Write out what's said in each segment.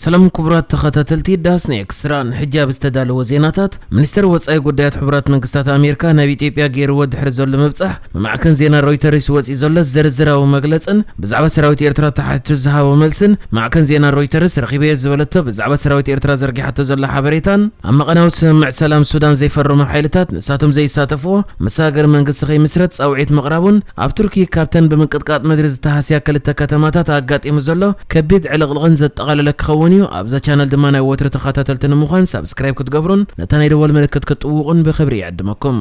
ሰላም ክቡራት ተኸታተልቲ ዳስና ኤክስትራ፣ ንሕጂ ኣብ ዝተዳለወ ዜናታት፣ ሚኒስተር ወጻኢ ጉዳያት ሕቡራት መንግስታት ኣሜሪካ ናብ ኢትዮጵያ ገይርዎ ድሕሪ ዘሎ ምብጻሕ፣ ብማዕከን ዜና ሮይተርስ ወጺኡ ዘሎ ዝርዝራዊ መግለጽን ብዛዕባ ሰራዊት ኤርትራ ተሓቲቱ ዝሃቦ መልስን፣ ማዕከን ዜና ሮይተርስ ረኺበዮ ዝበለቶ ብዛዕባ ሰራዊት ኤርትራ ዘርጊሓቶ ዘላ ሓበሬታን፣ ኣብ መቐናዊ ስምምዕ ሰላም ሱዳን ዘይፈረሙ ሓይልታት ንሳቶም ዘይሳተፍዎ መሰጋገሪ መንግስቲ ከይምስረት ጻውዒት ምቕራቡን፣ ኣብ ቱርኪ ካብተን ብምንቅጥቃጥ ምድሪ ዝተሃስያ ክልተ ከተማታት ኣጋጢሙ ዘሎ ከቢድ ዕልቕልቕን ዘጠቓለለ ክኸውን እዩ። ኣብዛ ቻነል ድማ ናይ ወትሩ ተኸታተልቲ ንምዃን ሳብስክራይብ ክትገብሩን ነታ ናይ ደወል ምልክት ክትጥውቑን ብኽብሪ ይዕድመኩም።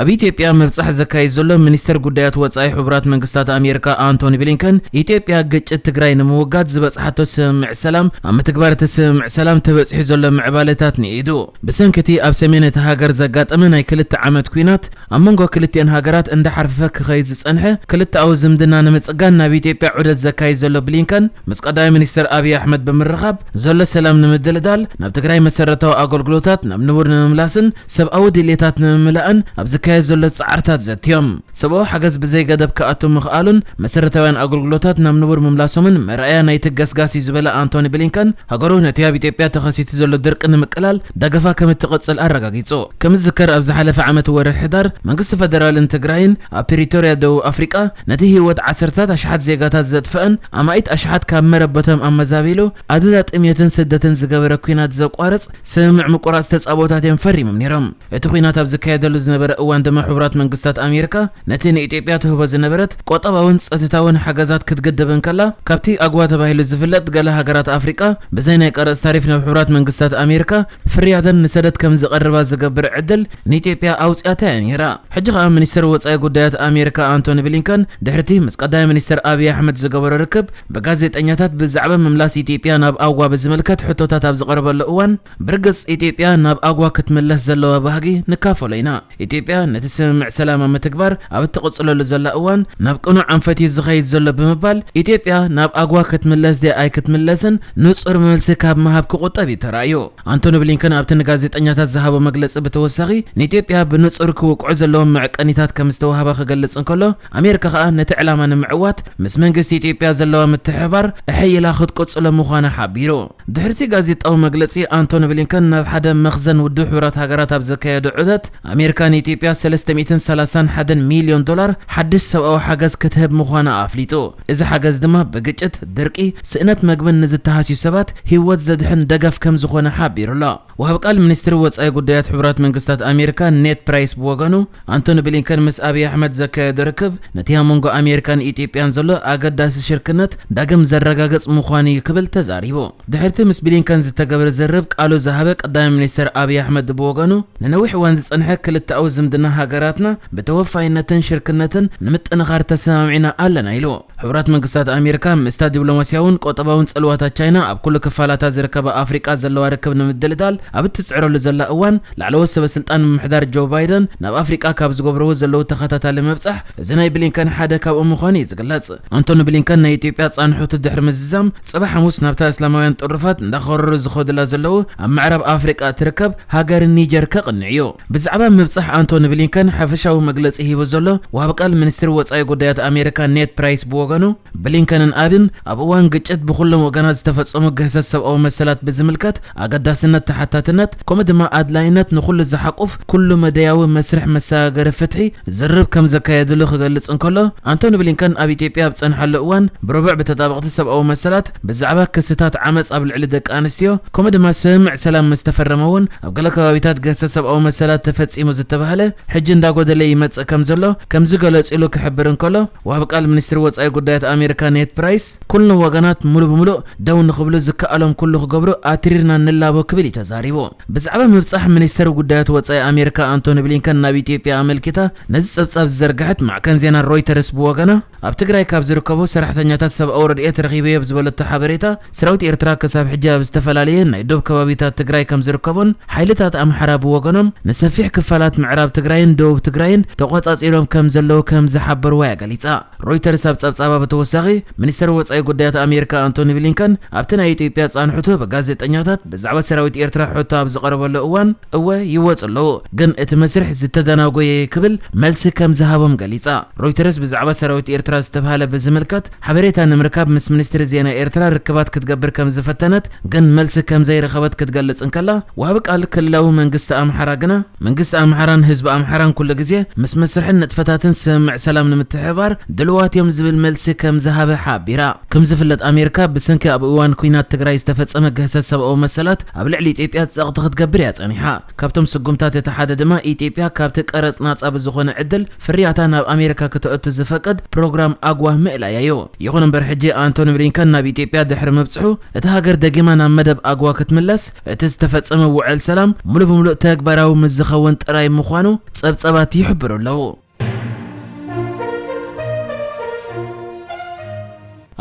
ኣብ ኢትዮጵያ ምብጻሕ ዘካይድ ዘሎ ሚኒስተር ጉዳያት ወጻኢ ሕቡራት መንግስታት ኣሜሪካ ኣንቶኒ ብሊንከን፣ ኢትዮጵያ ግጭት ትግራይ ንምውጋድ ዝበጽሓቶ ስምምዕ ሰላም ኣብ ምትግባር እቲ ስምምዕ ሰላም ተበጺሑ ዘሎ ምዕባለታት ንኢዱ። ብሰንኪ እቲ ኣብ ሰሜን እታ ሃገር ዘጋጠመ ናይ ክልተ ዓመት ኲናት ኣብ መንጎ ክልቲአን ሃገራት እንዳሓርፈፈ ክኸይድ ዝጸንሐ ክልተኣዊ ዝምድና ንምጽጋን ናብ ኢትዮጵያ ዑደት ዘካይድ ዘሎ ብሊንከን፣ ምስ ቀዳማይ ሚኒስተር ኣብይ ኣሕመድ ብምርኻብ፣ ዘሎ ሰላም ንምድልዳል፣ ናብ ትግራይ መሰረታዊ ኣገልግሎታት ናብ ንቡር ንምምላስን ሰብኣዊ ድሌታት ንምምላእን ኣብ ዝካየድ ዘሎ ጻዕርታት ዘትዮም። ሰብኣዊ ሓገዝ ብዘይ ገደብ ክኣቱ ምኽኣሉን መሰረታውያን ኣገልግሎታት ናብ ንቡር ምምላሶምን መርኣያ ናይቲ ገስጋስ እዩ ዝበለ ኣንቶኒ ብሊንከን፣ ሃገሩ ነቲ ኣብ ኢትዮጵያ ተኸሲቱ ዘሎ ድርቂ ንምቅላል ደገፋ ከም እትቕጽል ኣረጋጊጹ። ከም ዝዝከር፣ ኣብ ዝሓለፈ ዓመት ወርሒ ሕዳር፣ መንግስቲ ፈደራልን ትግራይን ኣብ ፕሪቶርያ ደቡብ ኣፍሪቃ ነቲ ህይወት ዓሰርታት ኣሽሓት ዜጋታት ዘጥፈአን ኣማኢት ኣሽሓት ካብ መረበቶም ኣመዛቢሉ ኣደዳ ጥሜትን ስደትን ዝገበረ ኲናት ዘቋርጽ ስምምዕ ምቁራጽ ተጻብኦታት እዮም ፈሪሞም ነይሮም። እቲ ኲናት ኣብ ዝካየደሉ ዝነበረ እዋን ድማ ሕቡራት መንግስታት ኣሜሪካ ነቲ ንኢትዮጵያ ትህቦ ዝነበረት ቁጠባውን ጸጥታውን ሓገዛት ክትግድብ እንከላ፣ ካብቲ ኣግዋ ተባሂሉ ዝፍለጥ ገለ ሃገራት ኣፍሪቃ ብዘይ ናይ ቀረጽ ታሪፍ ናብ ሕቡራት መንግስታት ኣሜሪካ ፍርያተን ንሰደድ ከም ዝቐርባ ዝገብር ዕድል ንኢትዮጵያ ኣውጽኣታ እያ ነይራ። ሕጂ ከኣ ሚኒስተር ወጻኢ ጉዳያት ኣሜሪካ ኣንቶኒ ብሊንከን ድሕርቲ ምስ ቀዳማይ ሚኒስተር ኣብይ ኣሕመድ ዝገበሮ ርክብ ብጋዜጠኛታት ብዛዕባ ምምላስ ኢትዮጵያ ናብ ኣዋ ብዝምልከት ሕቶታት ኣብ ዝቐረበሉ እዋን፣ ብርግጽ ኢትዮጵያ ናብ ኣጓ ክትምለስ ዘለዋ ባህጊ ንካፈሎ ኢና። ኢትዮጵያ ነቲ ስምምዕ ሰላም ኣብ ምትግባር ኣብ እትቕጽለሉ ዘላ እዋን ናብ ቅኑዕ ኣንፈት እዩ ዝኸይድ ዘሎ ብምባል፣ ኢትዮጵያ ናብ ኣጓ ክትምለስ ድያ ኣይክትምለስን ንጹር መልሲ ካብ ምሃብ ክቑጠብ እዩ ተራእዩ። ኣንቶኒ ብሊንከን ኣብቲ ንጋዜጠኛታት ዝሃቦ መግለጺ ብተወሳኺ፣ ንኢትዮጵያ ብንጹር ክውቅዑ ዘለዎም መዕቀኒታት ከም ዝተዋህባ ክገልጽ እንከሎ፣ ኣሜሪካ ከኣ ነቲ ዕላማ ንምዕዋት ምስ መንግስቲ ኢትዮጵያ ዘለዋ ምትሕብባር ኣሐይላ ክትቅጽሎ ምዃና ሓቢሩ። ድሕርቲ ጋዜጣዊ መግለጺ ኣንቶኒ ብሊንከን ናብ ሓደ መኽዘን ውድብ ሕቡራት ሃገራት ኣብ ዘካየዶ ዑደት፣ ኣሜሪካ ንኢትዮጵያ ሰለስተ ሚእትን ሰላሳን ሓደን ሚልዮን ዶላር ሓድሽ ሰብኣዊ ሓገዝ ክትህብ ምዃና ኣፍሊጡ። እዚ ሓገዝ ድማ ብግጭት፣ ድርቂ፣ ስእነት መግብን ንዝተሃስዩ ሰባት ህይወት ዘድሕን ደገፍ ከም ዝኾነ ሓቢሩ ኣሎ። ወሃብ ቃል ሚኒስትሪ ወጻኢ ጉዳያት ሕቡራት መንግስታት ኣሜሪካ ኔድ ፕራይስ ብወገኑ፣ ኣንቶኒ ብሊንከን ምስ ኣብይ ኣሕመድ ዘካየዶ ርክብ ነቲ ኣብ መንጎ ኣሜሪካን ኢትዮጵያን ዘሎ ኣገዳሲ ሽርክነት ዳግም ዘረጋግጽ ምዃኑ እዩ ክብል ተዛሪቡ። ድሕርቲ ምስ ብሊንከን ዝተገብረ ዝርርብ ቃሉ ዝሃበ ቀዳማይ ሚኒስትር ኣብይ ኣሕመድ ብወገኑ፣ ንነዊሕ እዋን ዝጸንሐ ክልተኣዊ ዝምድና ሃገራትና ብተወፋይነትን ሽርክነትን ንምጥንኻር ተሰማሚዕና ኣለና ኢሉ። ሕቡራት መንግስታት ኣሜሪካ ምስታ ዲፕሎማስያውን ቁጠባውን ጽልዋታት ቻይና ኣብ ኩሉ ክፋላታ ዝርከባ ኣፍሪቃ ዘለዋ ርክብ ንምድልዳል ኣብ እትጽዕረሉ ዘላ እዋን፣ ላዕለዎት ሰበ ስልጣን ምምሕዳር ጆ ባይደን ናብ ኣፍሪቃ ካብ ዝገብርዎ ዘለዉ ተኸታታሊ ምብጻሕ፣ እዚ ናይ ብሊንከን ሓደ ካብኡ ምዃኑ እዩ ዝግለጽ። ኣንቶኒ ብሊንከን ናይ ኢትዮጵያ ጻንሖት ድሕሪ ምዝዛም፣ ጽባሕ ሓሙስ ናብታ እስላማውያን ጥሩፋት እንዳኸረሩ ዝኸዱላ ዘለዉ ኣብ ምዕራብ ኣፍሪቃ እትርከብ ሃገር ኒጀር ከቕንዕ እዩ። ብዛዕባ ምብጻሕ ኣንቶኒ ብሊንከን ሓፈሻዊ መግለጺ ሂቡ ዘሎ ወሃብ ቃል ሚኒስትሪ ወጻኢ ጉዳያት ኣሜሪካ ኔድ ፕራይስ ብወገኑ፣ ብሊንከንን ኣብን ኣብ እዋን ግጭት ብኹሎም ወገናት ዝተፈጸሙ ግህሰት ሰብኣዊ መሰላት ብዝምልከት ኣገዳስነት ተሓታትነት፣ ከምኡ ድማ ኣድላይነት ንኹሉ ዝሓቁፍ ኩሉ መደያዊ መስርሕ መሰጋገሪ ፍትሒ ዝርርብ ከም ዘካየድሉ ክገልጽ እንከሎ፣ ኣንቶኒ ብሊንከን ኣብ ኢትዮጵያ ኣብ ጸንሓሉ እዋን ብረቡዕ ብተጣበቕቲ ሰብኣዊ መሰላት ብዛዕባ ክስታት ዓመጽ ኣብ ልዕሊ ደቂ ኣንስትዮ፣ ከምኡ ድማ ስምምዕ ሰላም ምስ ተፈረመ እውን ኣብ ገለ ከባቢታት ግህሰት ሰብኣዊ መሰላት ተፈጺሙ ዝተባህለ ሕጂ እንዳጎደለ ይመጽእ ከም ዘሎ ከም ዝገለጽ ኢሉ ክሕብር እንከሎ፣ ወሃብ ቃል ሚኒስትሪ ወጻኢ ጉዳያት ኣሜሪካ ኔድ ፕራይስ፣ ኩሎም ወገናት ሙሉ ብሙሉእ ደው ንኽብሉ ዝከኣሎም ኩሉ ክገብሩ ኣትሪርና ንላቦ ክብል እዩ ተዛሪቡ። ብዛዕባ ምብጻሕ ሚኒስተር ጉዳያት ወጻኢ ኣሜሪካ ኣንቶኒ ብሊንከን ናብ ኢትዮጵያ ኣመልኪታ ነዚ ጸብጻብ ዝዘርግሐት ማዕከን ዜና ሮይተርስ ብወገና፣ ኣብ ትግራይ ካብ ዝርከቡ ሰራሕተኛታት ሰብኣዊ ረድኤት ረኺበዮ ብዝበለቶ ሓበሬታ፣ ሰራዊት ኤርትራ ክሳብ ሕጂ ኣብ ዝተፈላለየ ናይ ዶብ ከባቢታት ትግራይ ከም ዝርከቡን፣ ሓይልታት ኣምሓራ ብወገኖም ንሰፊሕ ክፋላት ምዕራብ ትግራይን ደቡብ ትግራይን ተቖጻጺሮም ከም ዘለዉ ከም ዝሓበርዋ እያ ገሊጻ። ሮይተርስ ኣብ ጸብጻባ ብተወሳኺ፣ ሚኒስተር ወጻኢ ጉዳያት ኣሜሪካ ኣንቶኒ ብሊንከን ኣብቲ ናይ ኢትዮጵያ ጻንሕቱ ብጋዜጠኛታት ብዛዕባ ሰራዊት ኤርትራ ሕቶ ኣብ ዝቐረበሉ እዋን፣ እወ ይወጹ ኣለዉ፣ ግን እቲ መስርሕ ዝተደናጎየ ክብል መልሲ ከም ዝሃቦም ገሊጻ። ሮይተርስ ብዛዕባ ሰራዊት ኤርትራ ዝተባህለ ብዝምልከት ሓበሬታ ንምርካብ ምስ ሚኒስትሪ ዜና ኤርትራ ርክባት ክትገብር ከም ዝፈተነት ግን መልሲ ከም ዘይረኸበት ክትገልጽ እንከላ፣ ወሃቢ ቃል ክልላዊ መንግስቲ ኣምሓራ ግና መንግስቲ ኣምሓራን ህዝቢ ኣምሓራን ኩሉ ግዜ ምስ መስርሕን ንጥፈታትን ስምምዕ ሰላም ንምትሕብባር ድልዋት እዮም ዝብል መልሲ ከም ዝሃበ ሓቢራ። ከም ዝፍለጥ ኣሜሪካ ብሰንኪ ኣብ እዋን ኲናት ትግራይ ዝተፈጸመ ግህሰት ሰብኣዊ መሰላት ኣብ ልዕሊ ኢትዮጵያ ጸቕጢ ክትገብር እያ ጸኒሓ። ካብቶም ስጉምታት እቲ ሓደ ድማ ኢትዮጵያ ካብቲ ቀረጽ ናጻ ብዝኾነ ዕድል ፍርያታ ናብ ኣሜሪካ ክተእቱ ዝፈቅድ ፕሮግራም ኣግዋ ምእላያ እዩ። ይኹን እምበር ሕጂ ኣንቶኒ ብሊንከን ናብ ኢትዮጵያ ድሕሪ ምብጽሑ እታ ሃገር ደጊማ ናብ መደብ ኣግዋ ክትምለስ እቲ ዝተፈጸመ ውዕል ሰላም ሙሉ ብምሉእ ተግባራዊ ምስ ዝኸውን ጥራይ ምዃኑ ጸብጻባት ይሕብሩ ኣለዉ።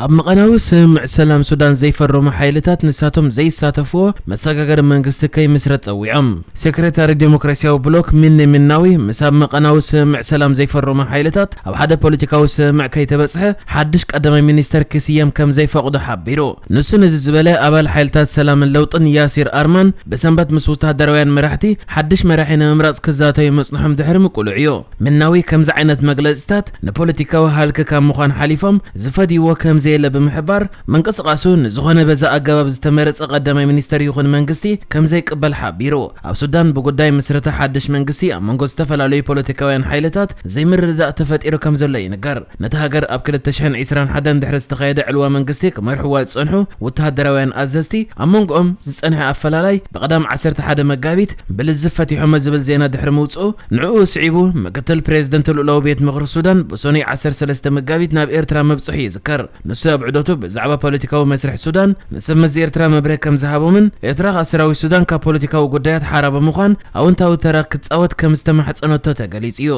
ኣብ መቐናዊ ስምምዕ ሰላም ሱዳን ዘይፈረሙ ሓይልታት ንሳቶም ዘይሳተፍዎ መሰጋገሪ መንግስቲ ከይምስረት ጸዊዖም። ሴክሬታሪ ዴሞክራሲያዊ ብሎክ ሚኒ ሚናዊ ምስ ኣብ መቐናዊ ስምምዕ ሰላም ዘይፈረሙ ሓይልታት ኣብ ሓደ ፖለቲካዊ ስምምዕ ከይተበጽሐ ሓድሽ ቀዳማይ ሚኒስተር ክስየም ከም ዘይፈቕዶ ሓቢሩ። ንሱ ነዚ ዝበለ ኣባል ሓይልታት ሰላምን ለውጥን ያሲር ኣርማን ብሰንበት ምስ ወተሃደራውያን መራሕቲ ሓድሽ መራሒ ንምምራጽ ክዛተዩ ምጽንሖም ድሕሪ ምቁልዕ እዩ። ሚናዊ ከምዚ ዓይነት መግለጺታት ንፖለቲካዊ ሃልኪ ካብ ምዃን ሓሊፎም ዝፈድይዎ ከም ዘየለ ብምሕባር፣ ምንቅስቓሱ ንዝኾነ በዛ ኣገባብ ዝተመረጸ ቀዳማይ ሚኒስተር ይኹን መንግስቲ ከም ዘይቅበል ሓቢሩ። ኣብ ሱዳን ብጉዳይ ምስረታ ሓድሽ መንግስቲ ኣብ መንጎ ዝተፈላለዩ ፖለቲካውያን ሓይልታት ዘይምርድዳእ ተፈጢሩ ከም ዘሎ ይንገር። ነታ ሃገር ኣብ ክልተ ሽሕን ዕስራን ሓደን ድሕሪ ዝተኻየደ ዕልዋ መንግስቲ ክመርሕዋ ዝጸንሑ ወተሃደራውያን ኣዘዝቲ ኣብ መንጎኦም ዝጸንሐ ኣፈላላይ ብቐዳም ዓሰርተ ሓደ መጋቢት ብልዝብ ፈቲሖሞ ዝብል ዜና ድሕሪ ምውጽኡ፣ ንዕኡ ስዒቡ ምክትል ፕሬዝደንት ልኡላዊ ቤት ምኽሪ ሱዳን ብሶኒ ዓሰርተ ሰለስተ መጋቢት ናብ ኤርትራ ምብጽሑ ይዝከር። ንሱ ኣብ ዑደቱ ብዛዕባ ፖለቲካዊ መስርሕ ሱዳን ንሰብ መዚ ኤርትራ መብርሂ ከም ዝሃቦምን ኤርትራ ከኣ ሰራዊት ሱዳን ካብ ፖለቲካዊ ጉዳያት ሓራ ብምዃን ኣወንታዊ ተራ ክጻወት ከም ዝተማሕጸነቶ ተገሊጹ እዩ።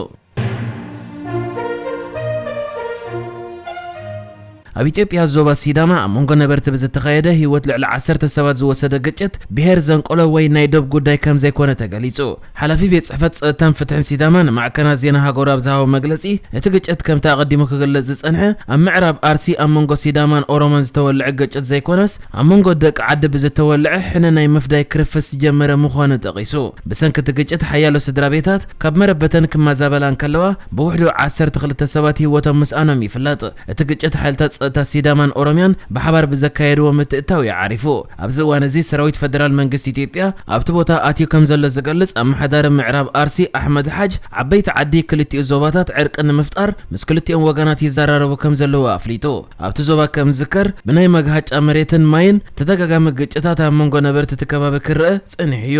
ኣብ ኢትዮጵያ ዞባ ሲዳማ ኣብ መንጎ ነበርቲ ብዝተኻየደ ህይወት ልዕሊ ዓሰርተ ሰባት ዝወሰደ ግጭት ብሄር ዘንቀሎ ወይ ናይ ዶብ ጉዳይ ከም ዘይኮነ ተገሊጹ። ሓላፊ ቤት ጽሕፈት ጸጥታን ፍትሕን ሲዳማ ንማዕከናት ዜና ሃገሩ ኣብ ዝሃቦ መግለጺ፣ እቲ ግጭት ከምቲ ኣቐዲሙ ክግለጽ ዝጸንሐ ኣብ ምዕራብ ኣርሲ ኣብ መንጎ ሲዳማን ኦሮሞን ዝተወልዐ ግጭት ዘይኮነስ ኣብ መንጎ ደቂ ዓዲ ብዝተወልዐ ሕነ ናይ ምፍዳይ ክርፍስ ዝጀመረ ምዃኑ ጠቒሱ። ብሰንኪ እቲ ግጭት ሓያሎ ስድራ ቤታት ካብ መረበተን ክመዛበላ እንከለዋ ብውሕዱ ዓሰርተ ክልተ ሰባት ህይወቶም ምስኣኖም ይፍለጥ። እቲ ግጭት ሓይልታት ጸጥታ ሲዳማን ኦሮሚያን ብሓባር ብዘካየድዎ ምትእትታው እዩ ዓሪፉ። ኣብዚ እዋን እዚ ሰራዊት ፈደራል መንግስቲ ኢትዮጵያ ኣብቲ ቦታ ኣትዩ ከም ዘሎ ዝገልጽ ኣመሓዳሪ ምዕራብ ኣርሲ ኣሕመድ ሓጅ፣ ዓበይቲ ዓዲ ክልቲኡ ዞባታት ዕርቂ ንምፍጣር ምስ ክልቲኦም ወገናት ይዘራረቡ ከም ዘለዉ ኣፍሊጡ። ኣብቲ ዞባ ከም ዝዝከር ብናይ መግሃጫ መሬትን ማይን ተደጋጋሚ ግጭታት ኣብ መንጎ ነበርቲ እቲ ከባቢ ክረአ ጸኒሑ እዩ።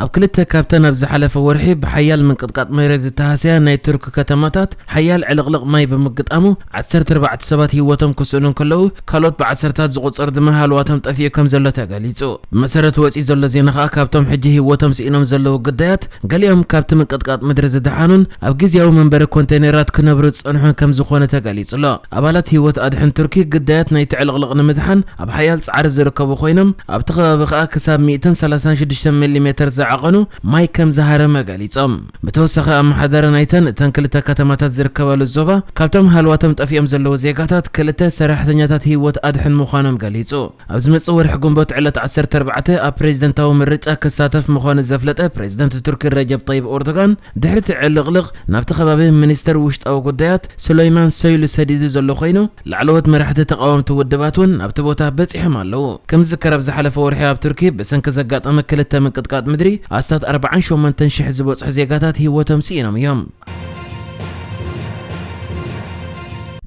ኣብ ክልተ ካብተን ኣብ ዝሓለፈ ወርሒ ብሓያል ምንቅጥቃጥ መሬት ዝተሃስያ ናይ ቱርክ ከተማታት ሓያል ዕልቕልቕ ማይ ብምግጣሙ ዓሰርተ ኣርባዕተ ሰባት ህይወቶም ክስእኑ እንከለዉ ካልኦት ብዓሰርታት ዝቑጸሩ ድማ ሃልዋቶም ጠፊኡ ከም ዘሎ ተገሊጹ። ብመሰረት ወጺኡ ዘሎ ዜና ከኣ ካብቶም ሕጂ ህይወቶም ስኢኖም ዘለዉ ግዳያት ገሊኦም ካብቲ ምንቅጥቃጥ ምድሪ ዝደሓኑን ኣብ ግዝያዊ መንበሪ ኮንቴነራት ክነብሩ ዝጸንሑን ከም ዝኾነ ተገሊጹ ኣሎ። ኣባላት ህይወት ኣድሕን ቱርኪ ግዳያት ናይቲ ዕልቕልቕ ንምድሓን ኣብ ሓያል ጻዕሪ ዝርከቡ ኮይኖም ኣብቲ ከባቢ ከኣ ክሳብ ሚእትን ሰላሳን ሽዱሽተን ሚሊሜተር ዝዓቐኑ ማይ ከም ዝሃረመ ገሊጾም። ብተወሳኺ ኣመሓዳሪ ናይተን እተን ክልተ ከተማታት ዝርከባሉ ዞባ ካብቶም ሃልዋቶም ጠፊኦም ዘለዉ ዜጋታት ክልተ ሰራሕተኛታት ህይወት ኣድሕን ምዃኖም ገሊጹ። ኣብ ዝመጽእ ወርሒ ግንቦት ዕለት ዓሰርተ ኣርባዕተ ኣብ ፕሬዝደንታዊ ምርጫ ክሳተፍ ምዃኑ ዘፍለጠ ፕሬዝደንት ቱርኪ ረጀብ ጠይብ ኦርዶጋን ድሕሪ እቲ ዕልቕልቕ ናብቲ ከባቢ ሚኒስተር ውሽጣዊ ጉዳያት ሱለይማን ሶይሉ ሰዲዱ ዘሎ ኮይኑ፣ ላዕለዎት መራሕቲ ተቓወምቲ ውድባት እውን ናብቲ ቦታ በጺሖም ኣለዉ። ከም ዝዝከር ኣብ ዝሓለፈ ወርሒ ኣብ ቱርኪ ብሰንኪ ዘጋጠመ ክልተ ምንቅጥቃጥ ምድሪ ኣስታት ኣርባዓን ሸሞንተን ሽሕ ዝበጽሑ ዜጋታት ህይወቶም ስኢኖም እዮም።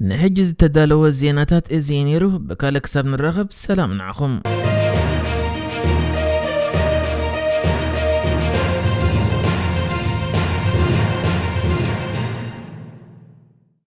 ንሕጂ ዝተዳለወ ዜናታት እዚ እዩ ነይሩ። ብካልእ ክሳብ ንራኸብ ሰላም ንዓኹም።